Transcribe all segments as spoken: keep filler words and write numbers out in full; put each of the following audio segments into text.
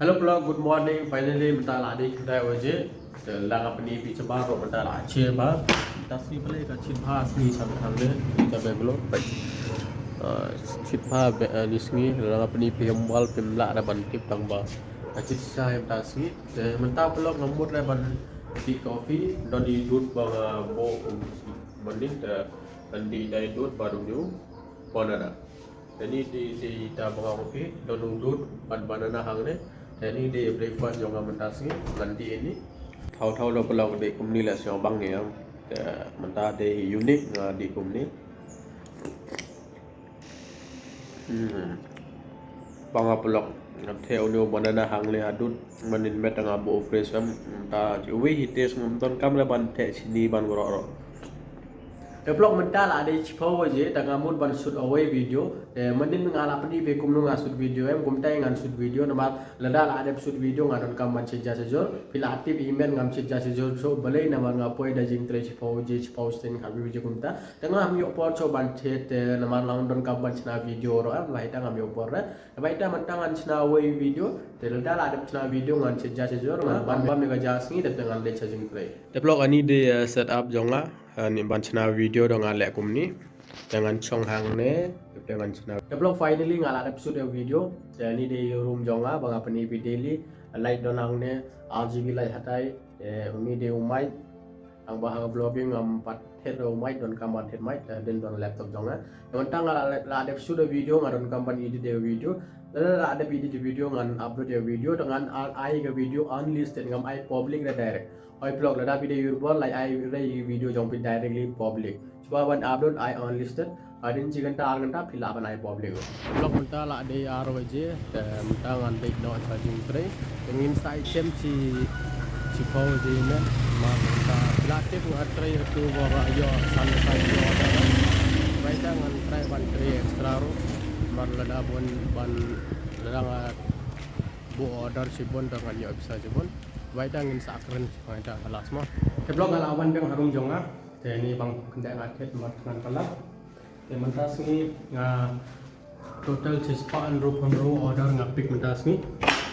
Hello vlog, good morning. Finally mynta la dei khyndai baje. Te la nga pyni phi shabar ruh mynta la chit bha. Mynta sngi pule ka chit bha sngi sha hangne, sha Bangalore. Ah, chit bha ba, ah, ni sngi, la nga pyni phi, ym wal phim lah re ban tip tang ba ka chit shisha mynta sngi. Te mynta vlog nga mut re ban tea coffee, don i dud ba nga bok, um, ban ning te, ban dih da i dud ba dum yu banana. Te ni dei, dei da ba nga ong phi, don u dud bad banana hangne. Te ni dei breakfast jong nga mynta sngi, ngan dih ini. Thaw thaw da vlog dei kumne leh sngewbang ïa. Te mynta dei unique nga dih kumne. Hmm. Ba nga vlog, nga theh une u banana hangne ha dud, mynnin met nga bok fresh em, mynta uwei hi taste ngam donkam re ban theh chini ban waroh waroh. Te vlog mynta la dei shiphew baje, te nga mut ban shoot awei video. Te mynnin nga la pyni phi kumno nga shoot video em, kumta ngan shoot video namar lada la dep shoot video nga donkam ban thied ja shajur. Phi la tip i met ngam thied ja shajur shuh balei namar nga poi da jingtrei shiphew baje, shiphew shiteng khatwei baje kumta. Te ngam ïoh por shuh ban thied, te namar la nga donkam ban shna video ruh em, la ita ngam ïoh por re. Te ba ita mynta ngan shna awei video, te lada la dep shna video ngan thied ja shajur, ngan bam bam ïa ka ja sngi, te ngan leit sha jingtrei. Te vlog ani dei, eh, set up jong nga. Ani ban shna video dang nga leh kumni. Te ngan shong hangne, te ngan shna. Te vlog finally nga la dep shoot ïa video. Te ani dei room jong nga ba nga pyni phi daily. Light don hangne, R G B light hatai. Te uni dei u mic. Tang ba ha vlogging ngam pat thied u mic, donkam ban thied mic, te dei don laptop jong nga. Te mynta nga la, la dep shoot ïa video, nga donkam ban edit ïa video. La, la dep edit ïa video ngan upload ïa video, te ngan ai ka video unlisted, ngam ai public re direct. Oi vlog, lada phi dei ïa u bor, la ai re video jong phi directly public. Shuwa ban upload ai unlisted, hadien shi kynta ar kynta phi lah ban ai public. Vlog mynta la dei ar baje, te mynta ngan leit noh sha jingtrei. Te ngin sa ïashem shi, shiphew baje ne, namar mynta phi la tip nga trei hato ba nga ïoh san baje order. Ba ita ngan try ban trei extra ruh. Namar lada bun ban, lada nga bok order shibun te ngan ïoh pisa shibun. Ba ita ngin sa kren Ba ita ka last mo. Te vlog nga la wan biang ha room jong nga. Te ni bang kynda nga thied namar thngan palat. Te mynta sngi nga total shispah hynriewphew hynriew order nga pick mynta sngi.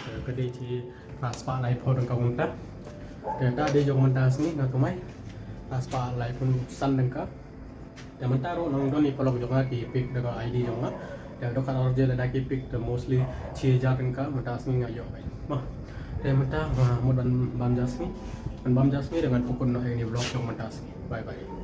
Te ka dei shi phra spah laiphew tyngka kumta. Te ta dei jong mynta sngi nga kamai phra spah laiphew san tyngka. Te mynta ruh nang don i paralok jong nga ki pick da ka I D jong nga. Te da ka order lada ki pick te mostly shi hajar tyngka mynta sngi nga ïoh kai. Mo. Te mynta, ah, mut ban bam ja sngi. Ban bam ja sngi da ngan pynkut noh ïa kane vlog jong mynta sngi. Bye bye.